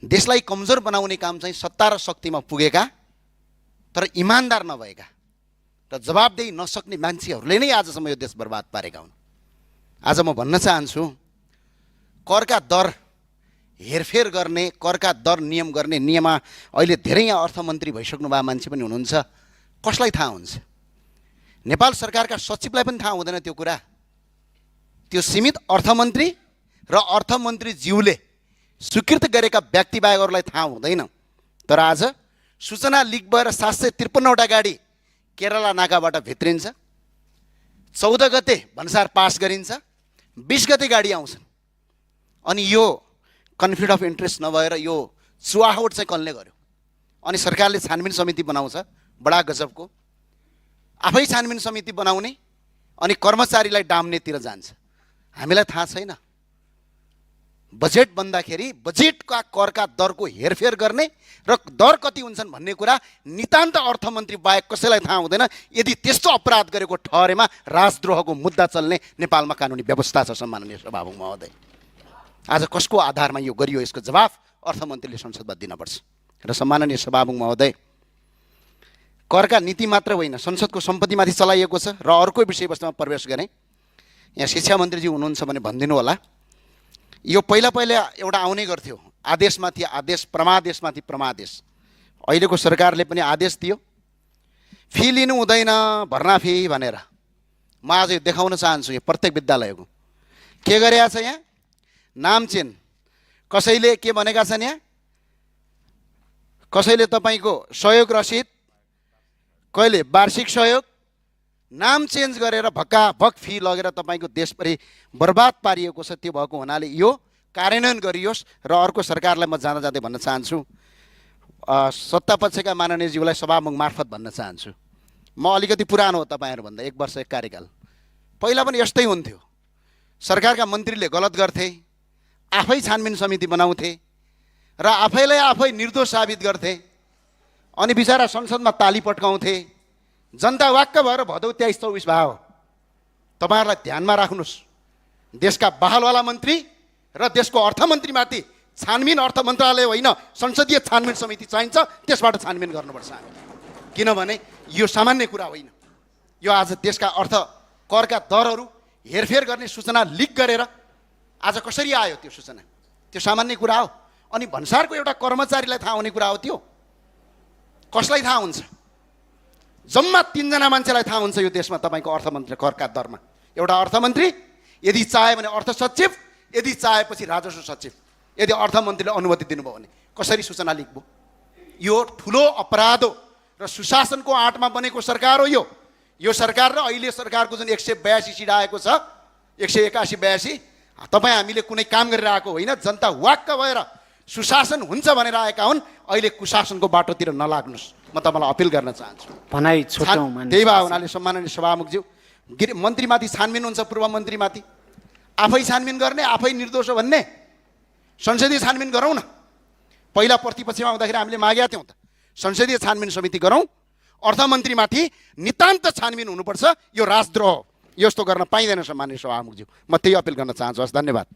देशलाई कमजोर बनाउने काम चाहिँ सत्ता र शक्तिमा पुगेका तर इमानदार नभएका र जवाबदेही नसक्ने मान्छेहरूले नै आजसम्म यो देश बर्बाद पारेका हुन्। आज म भन्न चाहन्छु, करका दर हेरफेर गर्ने, करका दर नियम गर्ने नियममा अहिले धेरै यहाँ अर्थमन्त्री भइसक्नु भएको मान्छे पनि हुनुहुन्छ। कसलाई थाहा हुन्छ? नेपाल सरकारका सचिवलाई पनि थाहा हुँदैन त्यो कुरा। त्यो सीमित अर्थमन्त्री र अर्थमन्त्रीज्यूले स्वीकृत गरेका व्यक्तिबाहेक अरूलाई थाहा हुँदैन। तर आज सूचना लिक भएर 753वटा गाडी केरला नाकाबाट भित्रिन्छ, 14 गते भन्सार पास गरिन्छ, 20 गते गाडी आउँछन्। अनि यो कन्फ्लिक्ट अफ इन्ट्रेस्ट नभएर यो चुहावट चाहिँ कसले गर्यो? अनि सरकारले छानबिन समिति बनाउँछ, बडा गजबको। आफै छानबिन समिति बनाउने अनि कर्मचारीलाई डाम्नेतिर जान्छ। हामीलाई थाहा छैन बजेट बन्दाखेरि बजेटका करका दरको हेरफेर गर्ने र दर कति हुन्छन् भन्ने कुरा नितान्त अर्थमन्त्री बाहेक कसैलाई थाहा हुँदैन। यदि त्यस्तो अपराध गरेको ठहरेमा राजद्रोहको मुद्दा चल्ने नेपालमा कानुनी व्यवस्था छ। सम्माननीय सभामुख महोदय, आज कसको आधारमा यो गरियो यसको जवाफ अर्थमन्त्रीले संसदमा दिनुपर्छ। र सम्माननीय सभामुख महोदय, करका नीति मात्र होइन, संसदको सम्पत्तिमाथि चलाइएको छ। र अर्को विषयवस्तुमा प्रवेश गरेँ। यहाँ शिक्षा मन्त्रीजी हुनुहुन्छ भने भनिदिनु होला, यो पहिला एउटा आउने गर्थ्यो आदेशमाथि आदेश, परमादेशमाथि परमादेश। अहिलेको सरकारले पनि आदेश दियो, फी लिनु हुँदैन भर्ना फी भनेर। म आज यो देखाउन चाहन्छु यो प्रत्येक विद्यालयको के गरेको छ। यहाँ नाम चेन कसैले के भनेका छन्, यहाँ कसैले तपाईँको सहयोग रसिद, कहिले वार्षिक सहयोग, नाम चेन्ज गरेर भक्काभक फी लगेर तपाईँको देशभरि बर्बाद पारिएको छ। त्यो भएको हुनाले यो कार्यान्वयन गरियोस्। र अर्को सरकारलाई म जाँदा जाँदै भन्न चाहन्छु, सत्तापक्षका माननीयज्यूलाई सभामुख मार्फत भन्न चाहन्छु, म अलिकति पुरानो हो तपाईँहरूभन्दा, 1 वर्ष 1 कार्यकाल। पहिला पनि यस्तै हुन्थ्यो, सरकारका मन्त्रीले गलत गर्थे, आफै छानबिन समिति बनाउँथे र आफैलाई आफै निर्दोष साबित गर्थे। अनि बिचरा संसदमा ताली पट्काउँथे। जनता वाक्क भएर भदौ 23-24 भयो। तपाईँहरूलाई ध्यानमा राख्नुहोस्, देशका बहालवाला मन्त्री र देशको अर्थमन्त्रीमाथि छानबिन अर्थ मन्त्रालय होइन संसदीय छानबिन समिति चाहिन्छ। त्यसबाट छानबिन गर्नुपर्छ हामी, किनभने यो सामान्य कुरा होइन। यो आज देशका अर्थ करका दरहरू हेरफेर गर्ने सूचना लिक गरेर आज कसरी आयो त्यो सूचना? त्यो सामान्य कुरा हो। अनि भन्सारको एउटा कर्मचारीलाई थाहा हुने कुरा हो त्यो? कसलाई थाहा हुन्छ? जम्मा 3 जना मान्छेलाई थाहा हुन्छ यो देशमा तपाईँको अर्थमन्त्री करका दरमा। एउटा अर्थमन्त्री, यदि चाहे भने अर्थ सचिव, यदि चाहेपछि राजस्व सचिव। यदि अर्थमन्त्रीले अनुमति दिनुभयो भने कसरी सूचना लिक भयो? यो ठुलो अपराध हो र सुशासनको आँटमा बनेको सरकार हो यो सरकार। र अहिले सरकारको जुन 182 सिट आएको छ, 181-82, तपाईँ हामीले कुनै काम गरिरहेको होइन। जनता वाक्क भएर सुशासन हुन्छ भनेर आएका हुन्। अहिले कुशासनको बाटोतिर नलाग्नुहोस्, म तपाईँलाई अपिल गर्न चाहन्छु। त्यही भए हुनाले सम्माननीय सभामुखज्यू, मन्त्रीमाथि छानबिन हुन्छ, पूर्व मन्त्रीमाथि आफै छानबिन गर्ने, आफै निर्दोष हो भन्ने, संसदीय छानबिन गरौँ न। पहिला प्रतिपक्षमा हुँदाखेरि हामीले मागेका थियौँ त, संसदीय छानबिन समिति गरौँ। अर्थमन्त्रीमाथि नितान्त छानबिन हुनुपर्छ। यो राजद्रोह, यस्तो गर्न पाइँदैन सम्माननीय सभामुखज्यू। म त्यही अपिल गर्न चाहन्छु। हस्, धन्यवाद।